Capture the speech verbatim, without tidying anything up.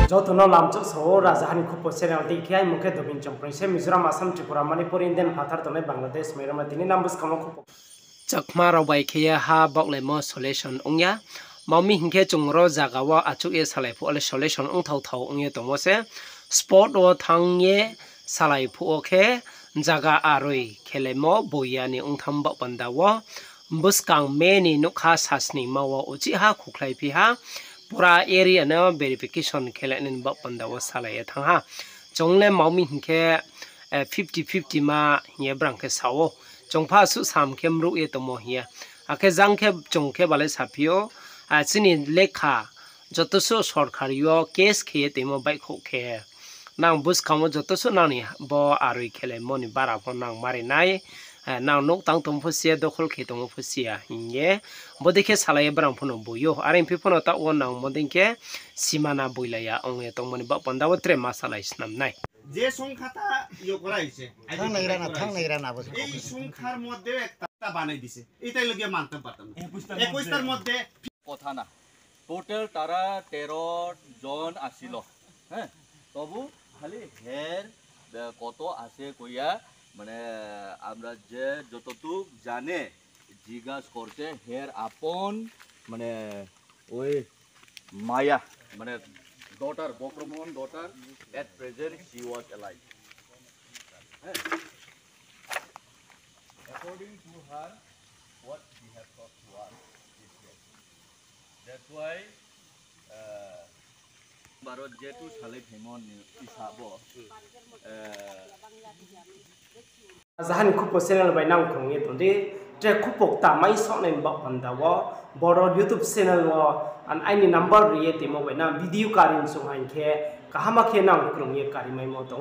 Joto no lamchouh sa ou, Rajaha ni Khupo channel dei khe, aini mung khe Dobin Chongpreng se, Mizoram, Assam, Tripura, Manipur, Indian phathar tongnai Bangladesh, Myanmar, tini nang buskang wo khupo. Chakma rao bai khe ye ha baohlaimo solution ong ya. Mami hing khe chung ro zaga wo achouh ye salai phuh wo le solution ongthao thao ong ye tongmo se. Spot wo thanng ye salai phuh wo khe zaga aroi khelaimo boi ya ni ongtham baoh panda wo. Buskang May ni nougkha sasningma wo uchih ha khukhlai phi ha. Pura area no verification khe le nini baoh panda wo salai ye thanng ha. Chung le mami hing khe, eh, fifty fifty ma hing ye brang khe sa ou. Chung pha suh sam khe mruh ye tongmo hing ye. Akhe jang khe chung khe balai saphi ou, ah, chini lekha joto suh sorkari yo case khe ye toimo baihkhouh khe, nang buskang wo joto suh nang ni bo aroi khelaimo ni bara pho nang mari nai, eh, nang nouh tang tong pho si ya, dokhol khe tong pho si ya hing ye. Bodei khe salai ye brang pho no boi ou. Are phi pho no taoh wo nang bodei khe simana boilai ya ong ye tongmo ni baoh panda wo tre ma salai snam nai. যে সংখ্যাটা ইয়ে করা হয়েছে, thanng nai ra na, thanng nai ra na, এই সংখ্যার মধ্যে একটা বানাই দিছে, এটাই লোকে মানতে পারতাম না। একুশটার মধ্যে কথা না, টোটাল তারা তেরো জন আসিল, হ্যাঁ, তবু খালি হের, আহ, কত আছে কইয়া, মানে, আমরা যে যতটুক জানে জিজ্ঞাস করছে, হের আপন, মানে, ওই মায়া, মানে, daughter, Bokromon daughter, at present she was alive. হ্যাঁ? According to her, what she has talked to us this year. That's why, uh, Bharat jehetu salai phaimo ni isa bo, uh, Rajaha ni Khupo channel bai nang krung ye tong di, tre khupo kta mai saoh nai ni baoh panda wo, boro YouTube channel wo, an aini number ri ye tongmo bai nang video kari chung hing khe, kaham khe nang krung ye kari maimo tong ou.